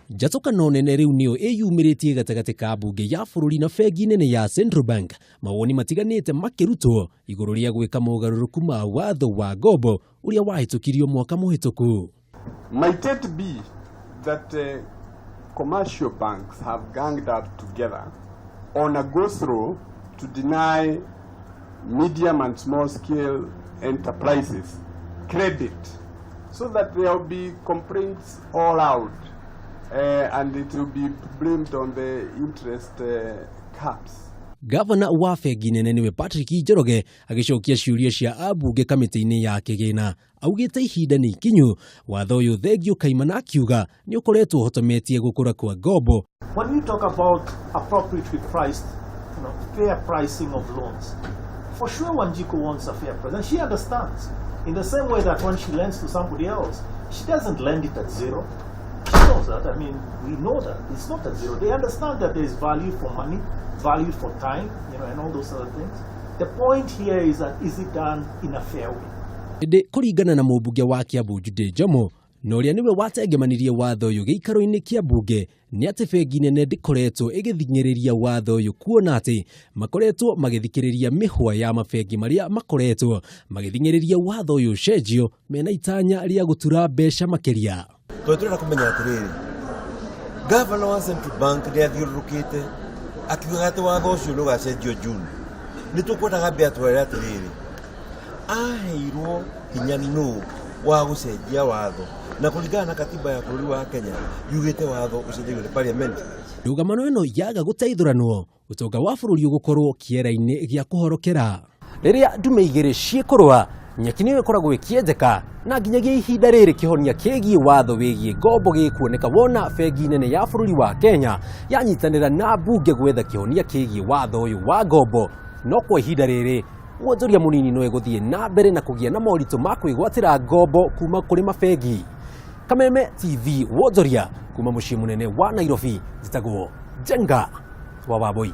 Njatũkano nene rĩu nĩyo ĩyumĩrĩtie gatagatĩ ka mbunge ya bũrũri na bengi nene ya Central Bank, mawoni matiganĩte makĩrutwo igũrũ rĩa gwĩka mogarũrũku ma watho wa ngombo ũrĩa wahĩtũkirio mwaka mũhĩtũku. Might it be that commercial banks have ganged up together on a go through to deny medium and small scale enterprises credit so that there will be complaints all out and it will be blamed on the interest caps? Gavana wa bengi nene nĩwe Patrick Njoroge agĩcokia ciũria cia ambunge kamĩtĩ-inĩ ya kĩgĩna augĩte ihinda nĩ ikinyu watho ũyũ thengio kaimana, akiuga nĩ ũkoretwo ũhotometie gũkũra kwa ngombo. When we talk about appropriately priced, fair pricing of loans, for sure Wanjiku wants a fair price, and she understands. In the same way that when she lends to somebody else, she doesn't lend it at zero. She knows that. I mean, we know that it's not at zero. They understand that there is value for money, value for time, and all those other things. The point here is that, is it done in a fair way? Ĩndĩ kũringana na mũmbunge wa Kiambu Jude Njomo na ũrĩa nĩwe watengemanirie watho ũyũ gĩikaro-inĩ kĩa mbunge nĩ atĩ bengi nene ndĩkoretwo ĩgĩthing'ĩrĩria watho ũyũ kuona atĩ makoretwo magĩthikĩrĩria mĩhwa ya mabengi marĩa makoretwo magĩthing'ĩrĩria watho ũyũ ũcenjio mena itanya rĩa gũtura mbeca makĩria. Tondũ tũrenda kũmenya atĩrĩrĩ, gavana wa Central Bank nĩ athiũrũrũkĩte akiugaga atĩ watho ũcio nĩ ũgacenjio June. Nĩ tũkwendaga mbere atwĩre atĩrĩrĩ, aheirwo hinya nũ wa gũcenjia watho? Na kũringana na katiba ya bũrũri wa Kenya yugĩte watho ũcenjagio nĩ parliament. Ndũgamano ĩno yaga gũteithũranwo, ũtonga wa bũrũri ũgũkorwo kĩera-inĩ gĩa kũhorokera. Rĩrĩa ndume igĩrĩ ciĩkũrũa, nyeki nĩyo ĩkoragwo ĩkĩenjeka, na nginyagia ihinda rĩrĩ kĩhonia kĩgiĩ watho wĩgiĩ ngombo gĩkuoneka wona bengi nene ya bũrũri wa Kenya yanyitanĩra na mbunge gwetha kĩhonia kĩgiĩ watho ũyũ wa ngombo. No kwa ihinda rĩrĩ mwonjoria mũnini no ĩgũthiĩ na mbere na kũgĩa na moritũ ma kwĩgwatĩra ngombo kuma kũrĩ mabengi. Kameme TV, wonjoria kuma mũciĩ mũnene wa Nairobi, njĩtagwo Njenga wa Wambui.